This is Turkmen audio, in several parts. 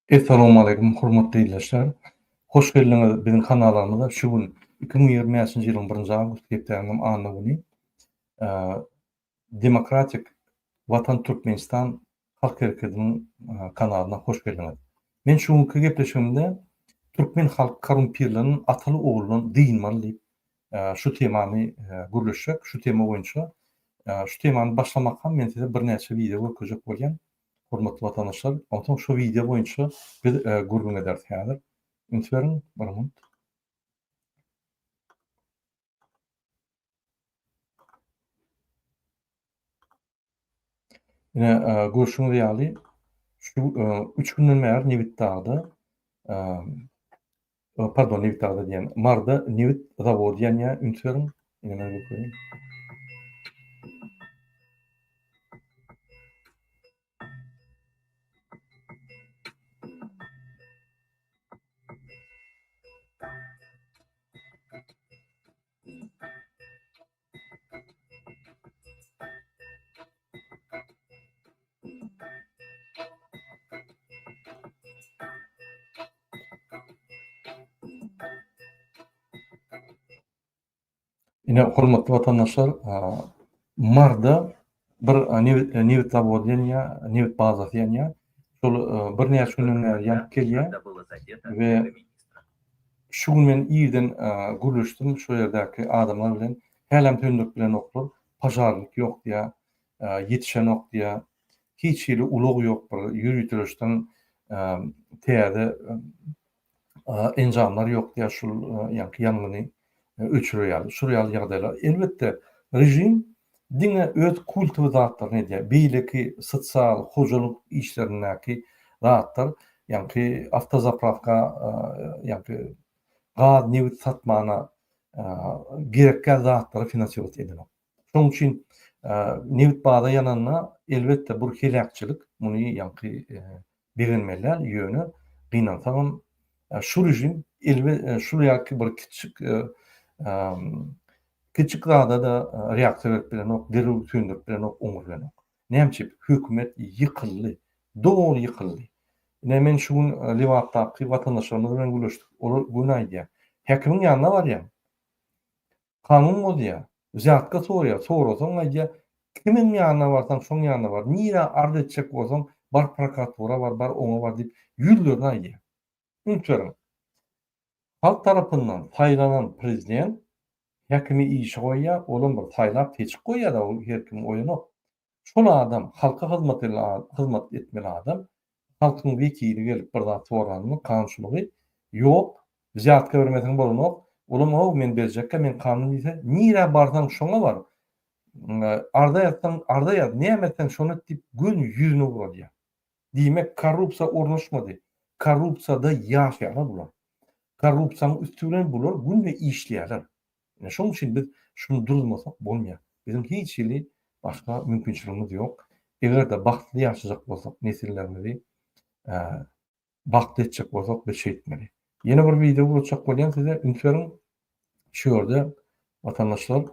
Essalawmaleýkum hormatly ildeşler. Hoş geldiňiz biziň kanalymyza. Şu gün 2025-nji ýylyň birinji awgust hepdäniň anna güni Demokratik Watan Türkmenistan Halk Hereketiniň kanalyna hoş geldiňiz. Men şu günki gepleşigimde türkmen halky korrumpirlenen ataly oguldan dynmaly diýip şu temany gürleşjek. Şu tema boýunça şu temany başlamakam men size birnäçe wideo görkezjek bolýan. Hormatly watandaşlar, onsoň şu wideo boýunça biz gürrüň ederis häzir. Üns beriň, bir minut. Ine, görşüňiz ýaly, şu üç günden bäri Nebitdagda, pardon, Nebitdagda diýen, Marda nebit zawody ýanýar, üns beriň. Ine, men görkezeyim. Ine, hormatly watandaşlar, Marda bir nebit, nebit zawody ýanýar, nebit bazasy ýanýar. Şol birnäçe günden bäri ýanyp gelýär we şu gün men irden gürleşdim şu ýerdäki adamlar bilen. Hälem söndürip bilenoklar. Požarnik ýok diýýär, ýetişenok diýýär. Hiç hili ulag ýok bir ýöriteleşden täze enjamlar ýok diýýär şul ýaňky ýangyny öçürer ýaly. Şul ýaly ýagdaýlar. Elbetde, režim diňe öz kultowy zatlaryny edýär. Beýleki sosial, hojalyk işlerindäki zatlar, ýaňky awtozapravka, ýaňky gaz, nebit satmana gerekgä zatlary finansirować edenok. Şonuň üçin nebit baza ýananda, elbetde, bu heläkçilik, muny ýaňky begenmeli däl, ýöne gynansagam şu režim elbe şul ýaky bir kiçjik kiçjik zada-da reaksiýa berip bilenok, derrew söndürip bilenok, oňur bilenok. Näme üçin? Hökümet ýykyldy, doly ýykyldy. Ine men şu gün Lebapdaky watandaşlarymyz bilen gürleşdik. Olar göni aýdýar. Häkimiň ýanyna barýaň. Kanun bozýar. Wzýatka soraýar. Sorasaň aýdýar, kimiň ýanyna barsaň şoň ýanyna bar. Nirä arz etjek bolsaň bar prokuratura bar, bar oňa bar diýip ýüzlerine aýdýar. Üns beriň. Halk tarapyndan saýlanan prezident häkimi işe goýýar, olam bir saýlap seçip goýýar-da, ol her kim goýanok. Şol adam halka hyzmat hyzmat etmeli adam halkyň wekili gelip bir zat soranda kanunçylygy ýok wzýatka bermeseň bolanok olam how men berjekkä men kanun diýse nirä barsaň şoňa bar arza ýazsaň arza ýaz näme etseň şony et diýip göni ýüzüne ugradýar diýmek korrupsiýa ornaşmady korrupsiýada ýaşaýarlar bular korrupsiýanyň üsti bilen bular günde işleýärler Ine şoň üçin biz şuny duruzmasak bolmaýar. Biziň hiç hili başga mümkinçiligimiz ýok. Eger-de bagtly ýaşajak bolsak, nesillerimizi bagtly etjek bolsak biz şeýtmeli. Ýene bir wideo ugratjak bolýan size, üns beriň. Şu ýerde watandaşlar,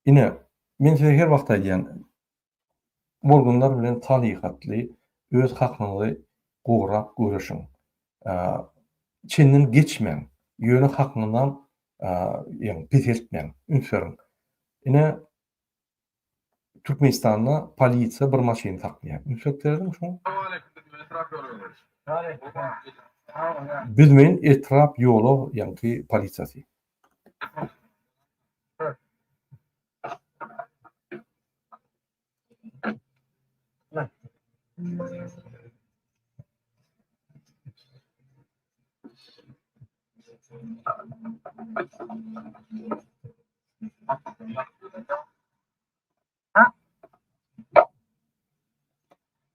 ine men size her wagt aýdýan, Organlar bilen salyhatly öz hakyňyzy gorap göreşiň. Çenden geçmäň, ýöne hakyňyzam ýagny peseltmäň. Üns beriň. Ine Türkmenistanda polisiýa bir maşyny saklaýar. Üns berip serediň şoňa. Büzmeýin etrap ýolag ýaňky polisiýasy.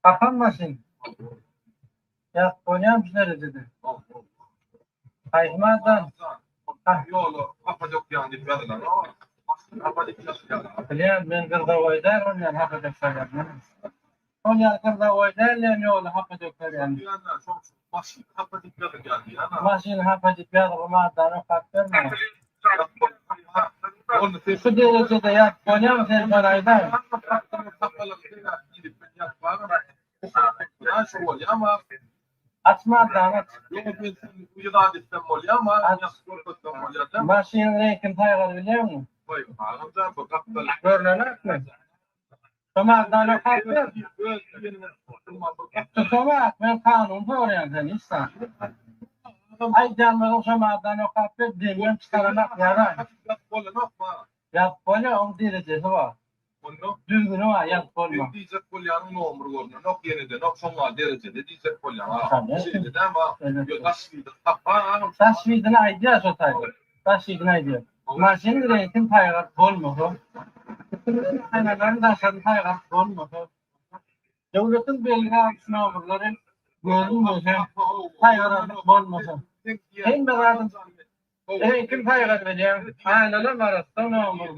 Kapan maşyn. Ýa bolýan şu derejede. Haýsy maddan? Ýola hapa dökýän diýip ýazylan. Hapa diýip ýazylýan. Bilýän, men gyrdawoý däl ol ýaly hapa dökýän. Ol ýaly gyrdawoý däl diýen ýola hapa dökerýän. Maşyn hapa diýip ýazylýan diýýän. Maşyn hapa diýip ýazylgy maddany okap berme. Şu derejede ýazyp bolýarmy sen şony aýdaý. Aç maddany aç. Ýok men sen uly zat etsem bolýamy Aç. Ýa görkezsem bolýar-da. Maşynyň reňkini saýgaryp bilýäňmi? Goý agamjan bu gapdal. Görnenokmy? Şu maddany okap ber. Öz diýeniňe durman bir gapdal. Tutomak, men kanun soraýan sen hiç zat. Aýdýanlaryň şu maddany okap ber, demden çykaramak ýaraý. Ýazyp bolanok maňa. Ýazyp bolýar, oň derejesi bar. Onda Düzgüni bar, ýazyp bolma. Sen diýjek bolýanyň nomer görnenok, ýene-de-nok şoňa derejede diýjek bolýaň agam. Şeýle dämi agam? Ýo daş widini tapma agam. Daş widini aýdýar şo taýda. Daş widini aýdýar. Maşynyň reňkini saýgaryp bolmasa, aýnalaryň daşaryny saýgaryp bolmasa, döwletiň belgi alyş nomerleri görünmese, saýgararlyk bolmasa, hemme zadyň reňkini saýgaryp bilýäň, aýnalar arassa nomer.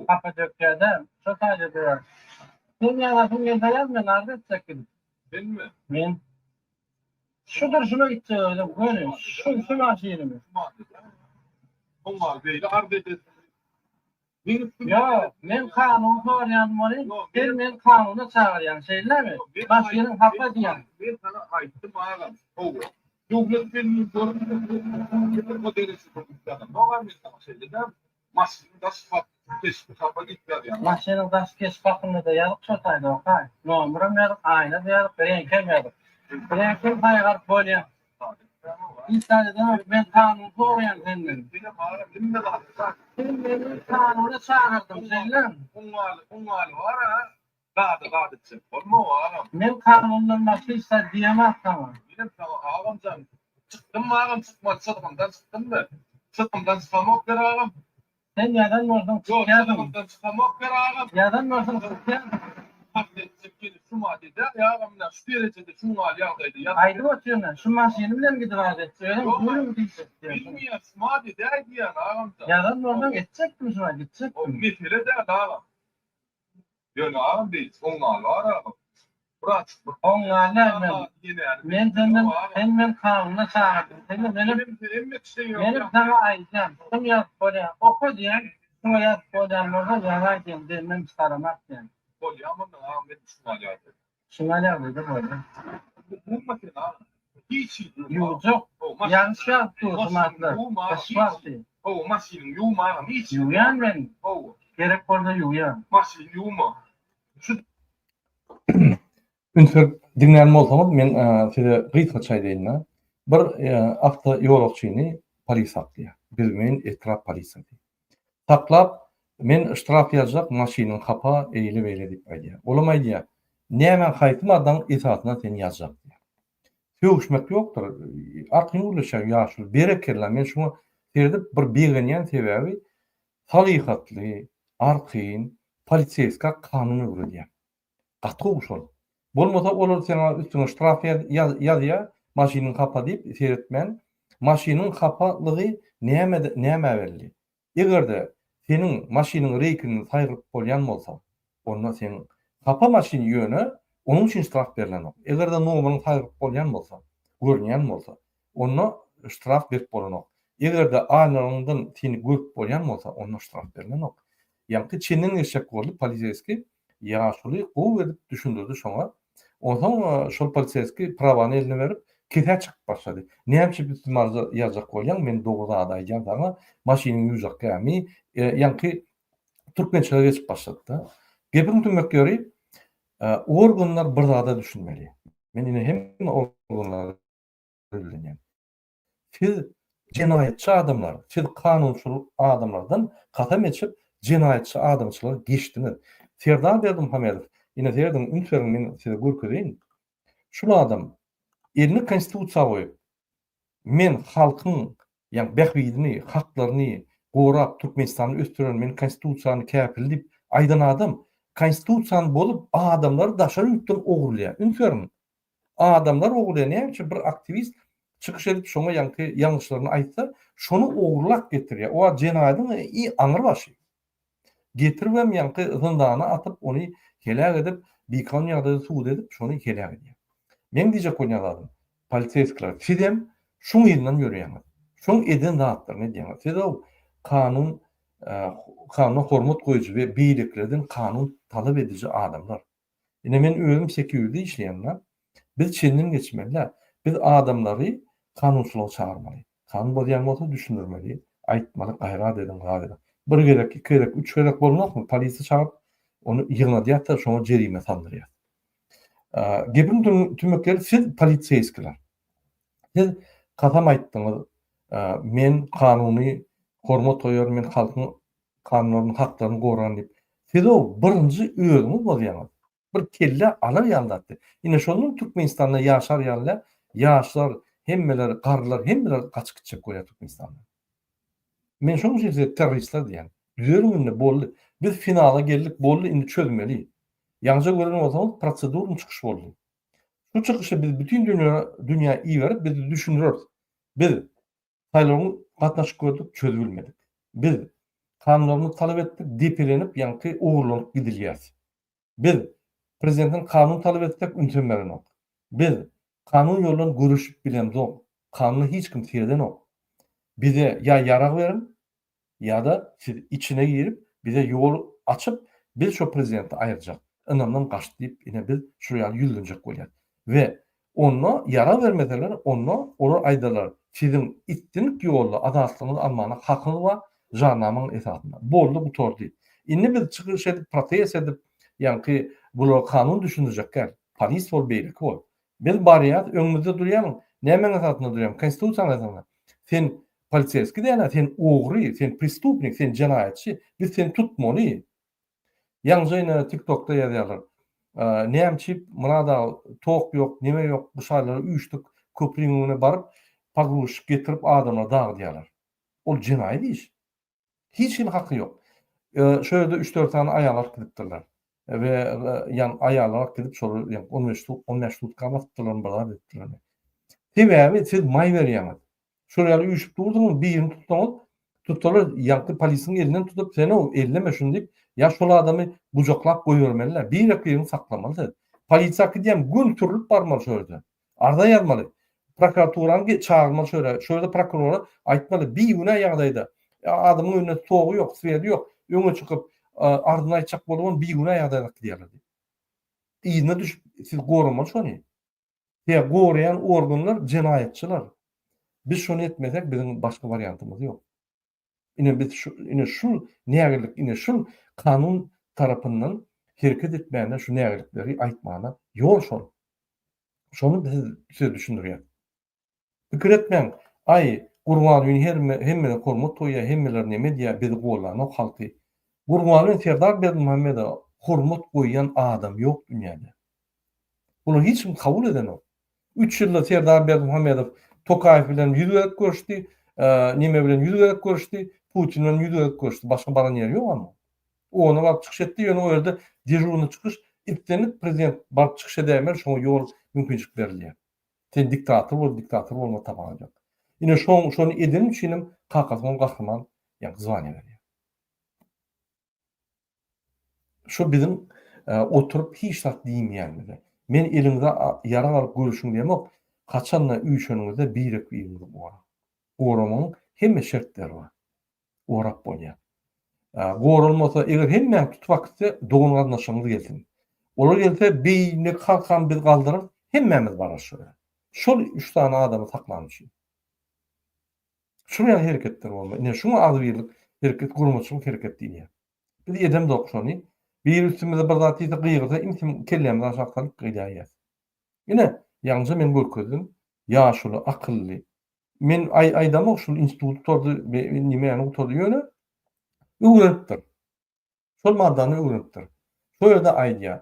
Hapa dökýär-dä, şo taýda durýar. Sen ýazasyň gelse ýaz, men arz etjek gidip. Senmi? Men. Şu durşuma gitjek özüm, göni, şu, şu maşynymy. Oňa beýle arz edesiň. Ýok, men kanun soraýan welin, sen meni kanuna çagyrýaň, şeýlemi? Maşynyň hapa diýýäň. Men saňa aýtdym agam, hawa. Döwlet belgini görüp, o derejede men saňa şeýle däl. Maşynyň daş keşbi hapa diýip ýazýaň. Maşynyň daş keşbi hakynda-da ýazyp şo taýda okaý. Nomeram ýazyp, aýna-da ýazyp, reňkem ýazyp. Reňkem saýgaryp bolýa. Hiç zat edemok, men kanun soraýan senden. Sen meni kanuna çagyrdyň, şeýlemi? Oňňaly, oňňaly bar-a, zady zat etjek bolma, agam. Men kanundan başga hiç zat diýemok saňa. Menem saňa agamjan, çykdymmy agam, çykmaly çyzgymdan çykdymmy? Çyzgymdan çykamok ber agam. Sen ýazan bolsaň Ýok, çykýarsyň. çyzgymdan çykamok ber agam. Ýazan bolsaň çykýarsyň. Hak etjek gelip şu maddada agam ine şu derejede şuňňaly ýagdaýda ýazyp. Aýdyp otyryn, şu maşyny bilen gidip az etjek, özem gürrüň diýjek diýýän. Bilmeýän şu maddada aýdýan agamjan. Ýazan bolsaň etjekdim şuňa gitjekdim. O mesele däl agam. Ýöne agam beýt oňňaly bar agam. Birazjyk bir Oňňaly näme? Men senden sen meni kanuna çagyrdyň. Sen menem menem saňa aýdýan. Şuny ýazyp bolýar. Oka diýýän. Şuňa ýazyp bolýan bolsa ýazaý diýen. Demden çykaramak diýen. Bolýar munda agam men şuňa ýagdaý. Şuňa ýagdaýda bolýar. Ýuwma sen agam. Hiç hili Ýuwjak. Ýagyş ýagyp dur şu maşlar. Gyş wagty. Hawa maşynyňy ýuwma agam hiç. Ýuwýan men. Hawa. Gerek bolsa ýuwýan. Maşyny ýuwma. Şu Üns berip diňlän bolsaňyz men size gysgaça aýdaýyn-da. Bir awto ýolagçyny polis saklaýar. Büzmeýin etrap polisiýasy. Saklap, men ştraf ýazjak, maşynyň hapa, eýle-beýle diýip aýdýar. Olam aýdýar, näme haýsy maddaň esasynda sen ýazjak diýýär. Sögüşmek ýokdur. Arkaýyn gürleşýär ýaşuly. Berekella, men şuňa seredip bir begenýän sebäbi salyhatly, arkaýyn poliseýska kanun öwredýär. Gaty gowy şol. Bolmasa olar saňa üstüňe ştraf ýazýar, maşynyň hapa diýip seretmän. Maşynyň hapalygy nämede nämä belli. Egerde seniň maşynyň reýkini saýgyryp bolýan bolsa, onda seň hapa maşyn ýöne onuň üçin ştraf berlenok. Egerde nomeryň saýgyryp bolýan bolsa, görünýän bolsa, onda ştraf berip bolanok. Egerde aýnalaryndan seni görüp bolýan bolsa, onda ştraf berlenok. Ýaňky çenden geçjek boldy poliseýskiý, ýaşuly gowy edip düşündirdi şoňa. Onsoň şol poliseýskiý prawany eline berip, kesä çykyp başlady. Näme üçin üstüme arza ýazjak bolýaň, men dogry zady aýdýan saňa, maşynyň ýuwjak gämi, ýaňky türkmençilige geçip başlady-da. Gepiň tümmek ýeri, organlar bir zada düşünmeli. Men ine hemme organlara ýüzlenýän. Siz jenaýatçy adamlar, siz kanunçyl adamlardan kasam içip jenaýatçy adamçylyga geçdiňiz. Serdar Berdimuhamedow, ine serediň üns beriň men size görkezeýin. Şul adam elini konstitusiýa goýup, men halkyň ýa bähbidini, haklaryny gorap Türkmenistany ösdürerin, men konstitusiýany käpili diýip aýdan adam konstitusiýany bozup adamlary daşary ýurtdan ogurlaýar. Üns beriň. Adamlar ogurlaýar. Näme üçin bir aktiwist çykyş edip şoňa ýaňky ýalňyşlaryny aýtsa, şony ogurlap getirýär. O jenaýadyň i aňry başy. Getiribem ýaňky zyndana atyp ony heläk edip, bikanun ýagdaýda sud edip şony heläk edýär. Meň diýjek bolýan zadym, poliseýskiler sizem şuň yzyndan ýörýäňiz. Şoň eden zatlaryny edýäňiz. Siz o. kanun kanuna hormat goýujy we beýlekilerden kanun talap ediji adamlar. Ine men özüm sekýuride işleýän-de, biz çenden geçmeli-dä. Biz adamlary kanunçylyga çagyrmaly. Kanun bozýan bolsa düşündirmeli, aýtmaly, gaýrat ediň, zat ediň. Bir gezek, iki gezek, üç gezek bolanokmy, polisiýa çagyryp, ony ýygnadýas-da, şoňa jerime saldyrýas. Gepiň tümekleri siz poliseýskiler. Siz kasam aýtdyňyz, men kanuny hormat goýaryn, men halkyň kanunlaryny, haklaryny goraryn diýip. Siz-ow birinji özüňiz bozýaňyz. Bir kelle alar ýaly zat däl. Ine şondan Türkmenistanda ýaşar ýaly däl, ýaşlar, hemmeler, garrylar hemmeler gaçyp gitjek bolýar Türkmenistandan. Men şonuň üçin size terroristler diýýän. Düzeliň indi boldy. Biz finala geldik boldy indi çözmeli. Ýaňyja gören bolsaňyz prosedurny çykyş boldy. Şu çykyşy biz bütin dünýä dünýä iberip biz düşündireris. Biz saýlawyň gatnaşyp gördük çözübilmedik. Biz kanunlarymyzy talap etdik depelenip ýaňky ogurlanyp gidilýäs. Biz prezidentden kanun talap etsek ünsem berenok. Biz kanun ýoldan göreşip bilemzok. Kanuna hiç kim seredenok. Bize ýa ýarag beriň ýa-da siz içine girip bize ýol açyp biz şo prezidenti aýyrjak. Ynamdan gaçdy diýip ine biz şul ýaly ýüzlenjek bolýas. We onda ýarag bermeseler onda olar aýdarlar siziň islendik ýolda azatlygyňyzy almana hakyňyz bar jarnamaň esasynda. Boldy gutardy. Indi biz çykyş edip protest edip ýaňky bulara kanun düşündirjek däl. Polis bol beýleki bol. Biz barýas öňümizde durýaň nämäň esasynda durýaň konstitusiýanyň esasynda. Sen poliseýski däl-ä sen ogry sen prestupnik sen jenaýatçy biz seni tutmaly. Ýaňyja ine tiktokda ýazýarlar. Näme üçin Myrat aga tok ýok, neme ýok, bu şaýlara üýşdük, köprüň öňüne baryp, pogruzçik getirip adamlary dagydýarlar. Ol jenaýat iş. Hiç hili haky ýok. Şo ýerde üç-dört sany aýal alyp gidipdirler. We ýan aýallar alyp gidip şol 15 15 sutka basypdyrlar, bir zat edipdirler. Sebäbi siz maý berýäňiz. Şol ýaly üýşüp durduňyz, birini tutsaňyz, tutsalar ýaňky polisiň elinden tutup, sen-ow, elleme şuny diýip, ýa şol adamy gujaklap goýbermeli-dä. Birek-biriňi saklamaly siz. Polisiýa äkidýän gün sürlüp barmaly şo ýerde. Arza ýazmaly. Prokuraturany çagyrmaly şo ýere. Şo ýerde prokurora aýtmaly, bigünä ýagdaýda, adamyň öňünde togy ýok, swedi ýok, öňe çykyp, arzyny aýtjak bolubam bigünä ýagdaýda äkidýärler diýip. Yzyna düşüp, siz goramaly şony. He goraýan organlar jenaýatçylar. Biz şony etmesek biziň başga wariantymyz ýok. Ine biz şu ine şul nägillik ine şul kanun tarapyndan hereket etmäne şu nägillikleri aýtmana ýol şol. Şony biz size düşündirýäs. Pikir etmäň, aý, Gurbangulyny hemmeler hormat goýýar, hemmeler neme edýär, bizi gollanok halky. Gurbanguly Serdar Berdimuhamedowa hormat goýýan adam ýok dünýäde. Bular hiç kim kabul edenok. Üç ýylda Serdar Berdimuhamedow Tokaýew bilen 100 gezek görüşdi, neme bilen 100 gezek görüşdi, Putin bilen 100 gezek görüşdi. Başga baran ýeri ýok amma. Ona baryp çykyş etdi, ýöne o ýerde dežurny çykyş, islendik prezident baryp çykyş edäýmeli, şoňa ýol mümkinçilik berilýär. Sen diktator bol, diktator bolma tapawudy ýok. Ine şoň şony edeni üçinem kakasy oňa gahryman ýa zwaniýa berýär. Şu biziň e, oturyp hiç zat diýmeýänimize. Men eliňize ýarag alyp göreşiň diýemok. Haçanda üýşeniňizde birek-biriňizi goraň. Goramagyň hemme şertleri bar. Gorap bolýar. Goralmasa, eger hemmäň tutup akitse, dogan-garyndaşlaryňyz gelsin. Olar gelse, beýleki halkam biz galdyrarys, hemmämiz bararys şo ýere. Şol üç sany adamy saklan üçin. Şuň ýaly hereketler bolmaly. Ine, şuňa agzybirlik hereket, guramaçylyk hereket diýilýär. Biz edemzok şony. Biri üstümize bir zat diýse, gygyrsa, imsim kellämizi aşak salyp gidäýýäs. Ine, ýaňyja men görkezdim. Ýaşuly, akylly, Men aýdamok şul instituty gutardy, nimäni gutardy, ýöne öwrenipdir. Şol maddany öwrenipdir. Şo ýerde aýdýar.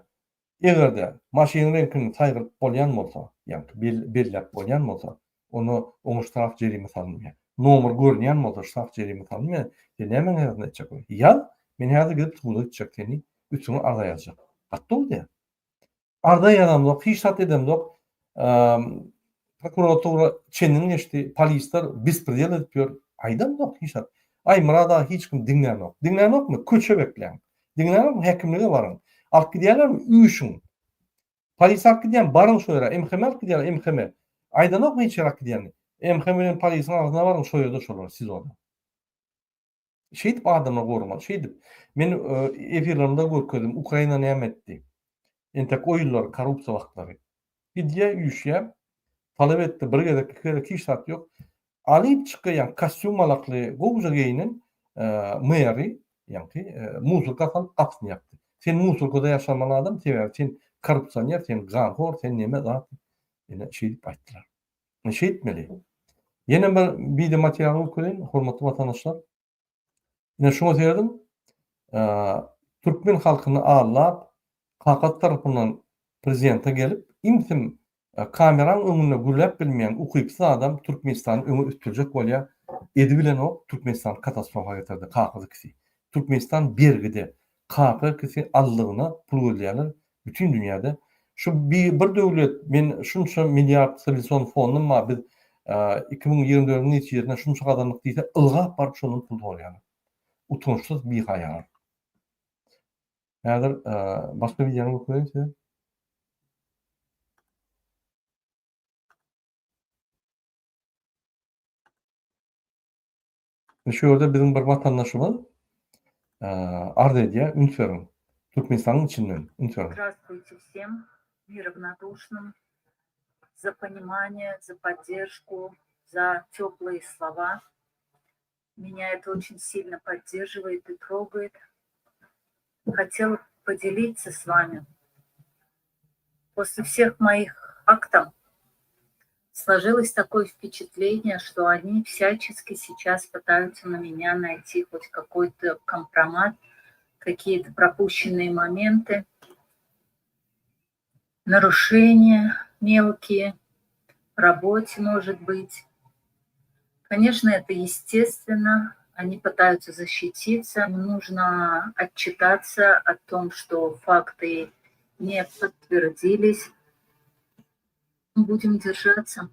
Eger-de maşynyň reňkini saýgaryp bolýan bolsa, ýagny belläp bolýan bolsa, onda oňa ştraf jerime salynmaýar. Nomer görünýän bolsa ştraf jerime salynmaýar. Sen nämäň häzir etjek bolýaň? Ýaz, men häzir gidip suda gitjek seni, üstüňe arza ýazjak. Gaty dogry diýýär. Arza ýazamzok, hiç zat edemzok. Prokuratura çenden geçdi, polisler bespredel edip ýör. Aýdamzok hiç zat. Aý Myrat aga hiç kim diňlänok. Diňlänokmy? Köçe bekläň. Diňlänokmy? Häkimlige baryň. Alyp gidýärlermi? Üýşüň. Polis alyp gidýärmi? Baryň şo ýere. MHM alyp gidýärler, MHM. Aýdanokmy hiç ýere alyp gidýänini? MHM bilen polisiň agzyna baryň şo ýerde şolar, SIZO-da. Şeýdip adamlar goramaly. Şeýdip. Men efirlerimde görkezdim, Ukraina näme etdi? Entek o ýyllar korrupsiýa wagtlary. Gidýär, üýşýär. Talap etdi, bir gezek, iki gezek hiç zat ýok. Alyp çykýan kostýum malakly, gowuja geýinen meri, ýaňky musurka salyp gapysyny ýapdy. Sen musurkada ýaşamaly adam, sebäbi sen korrupsioner, sen ganhor, sen neme zat. Ine şeýdip aýtdylar. Ine şeýtmeli. Ýene bir wideo material görkezeýin, hormatly watandaşlar. Ine şuňa serediň. Türkmen halkyny aldap, kakasy tarapyndan prezidente gelip, imsim kameraň öňünde gürläp bilmeýän ukypsyz adam Türkmenistany öňe ösdürjek bolýar. Edibilenok, Türkmenistany katastrofa getirdi kakasy ikisi. Türkmenistan bergide. Kaka ikisi aldygyna pul gözleýärler bütin dünýäde. Şu bir döwlet men şunça milliard stabilizasion fondum bar biz 2024-iň netijesinde şunça gazandyk diýse ylgap baryp şondan pul soraýarlar. Utançsyz bihaýalar. Häzir başga wideony görkezeýin size. Şu ýerde biziň bir watandaşymyz arz edýär, üns beriň. Türkmenistanyň içinden, üns beriň. Здравствуйте всем неравнодушным за понимание, за поддержку, за теплые слова. Меня это очень сильно поддерживает и трогает. Хотела поделиться с вами. После всех моих актов сложилось такое впечатление, что они всячески сейчас пытаются на меня найти хоть какой-то компромат, какие-то пропущенные моменты, нарушения мелкие, в работе, может быть. Конечно, это естественно, они пытаются защититься, им нужно отчитаться о том, что факты не подтвердились. Будем держаться.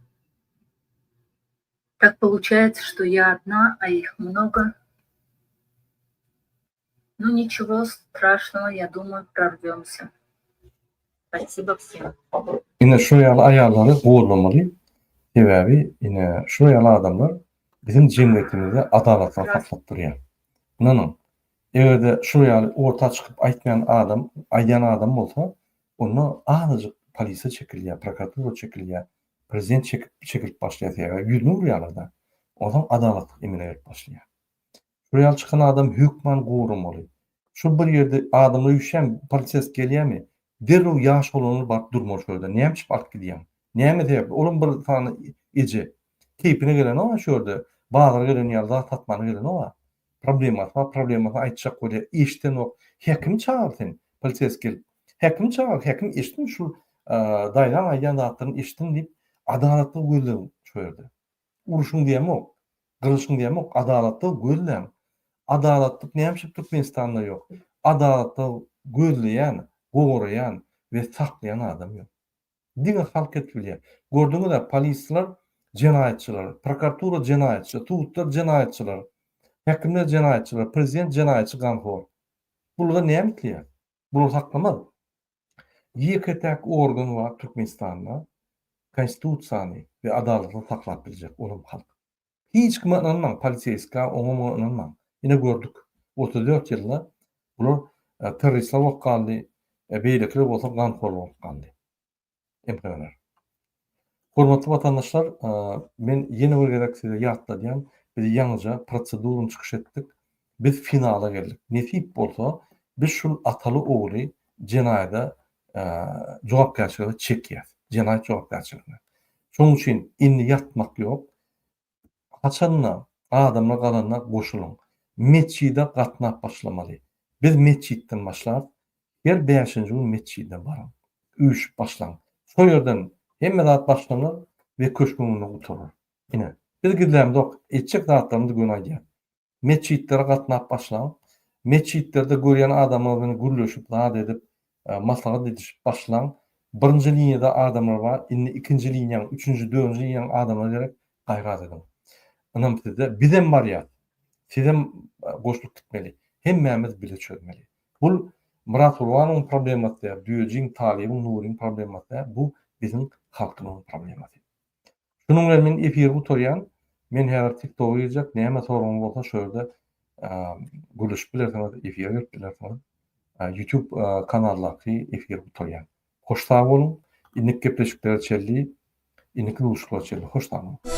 Так получается, что я одна, а их много. Ну, ничего страшного, я думаю, прорвемся. Spasibo всем. Ine şu ýaly aýallary gollamaly. Sebäbi ine şu ýaly adamlar biziň jemgyýetimizde adalatlygy saklap durýar. Ynanyň, eger-de şu ýaly orta çykyp aýtmaýan adam, aýdýan adam bolsa, onda azajyk polisiýa çekilýär, prokuratura çekilýär, prezident çekip çekilip başlaýar sebäbi ýüzüni urýarlar-da. Onsoň adalatlyk emele gelip başlaýar. Şol ýaly çykan adam hökman goramaly. Şol bir ýerde adamlar üýşýärmi, polisesk gelýärmi, derrew ýaş oglanlar baryp durmaly şo ýerde. Näme üçin alyp gidýäň? Näme sebäpli? Olam bir sany eje. Keýpine gelenok-a şu ýerde. Bazara gelen ýaly zat satmana gelenok-a. Problemasy bar, problemasyny aýtjak bolýar, eşidenok. Häkimi çagyr sen, polisesk gelip. Häkimi çagyr, häkim eşitsin şul daýzaň aýdýan zatlaryny eşitsin diýip, adalatly gözlegiň şo ýerde. Urşuň diýemok, gyrylyşyň diýemok, adalatlygy gözläň. Adalatlyk näme üçin Türkmenistanda ýok? Adalatlygy gözleýän, goraýan we saklaýan adam ýok. Diňe halk edip bilýär. Gördüňiz-ä, polisler jenaýatçylar, prokuratura jenaýatçy, sudlar jenaýatçylar, häkimler jenaýatçylar, prezident jenaýatçy ganhor. Bulardan näme isleýär? Bular saklamaz. Ýeke-täk organ bar Türkmenistanda konstitusiýany we adalatly saklap biljek, olam halk. Hiç kime ynanmaň, poliseýskä, oňa-muňa ynanmaň. Ine gördük, 34 ýylda bular terroristler bolup galdy, beýlekiler bolsa ganhor bolup galdy. MHR. Hormatly watandaşlar, men ýene bir gezek size ýatladýan, biz ýaňyja prosedurany çykyş etdik. Biz finala geldik. Nesip bolsa, biz şul ataly-ogly jenaýada jogapkärçilige çekýäs. Jenaýat jogapkärçiligine. Şonuň üçin indi ýatmak ýok. Haçanda adamlar galanda goşulyň. Metjide gatnap başlamaly. Biz metjitden başlarys. Her bäşinji gün metjide baryň. Üýşüp başlaň. Şo ýerden hemme zat başlanar we köşgüň öňünde gutarar. Ine, biz gizlämzok, etjek zatlarymyzy göni aýdýas. Metjitlere gatnap başlaň. Metjitlerde görýän adamyňyz bilen gürleşip, zat edip, maslahat edişip başlaň. Birinji liniýada adamlar bar, indi ikinji liniýaň, üçünji, dördünji liniýaň adamlary gerek, gaýrat ediň. Ynam sizde. Bizem barýas. Sizem goşulyp gitmeli. Hemmämiz bile çözmeli. Bul Myrat Gurbanowyň problemasy däl, Düýejiň, Talybyň, Nuryň problemasy däl, bu biziň halkymyzyň problemasy. Şunuň bilen men efiri gutarýan. Men häzir TikToga girjek, näme soragyňyz bolsa şo ýerde. Gürleşip bilersiňiz, efire gelip bilersiňiz. YouTube kanaldaky efir gutarýar. Hoş sag boluň. Indiki gepleşiklere çenli, indiki duşuşyklara çenli hoş sag boluň.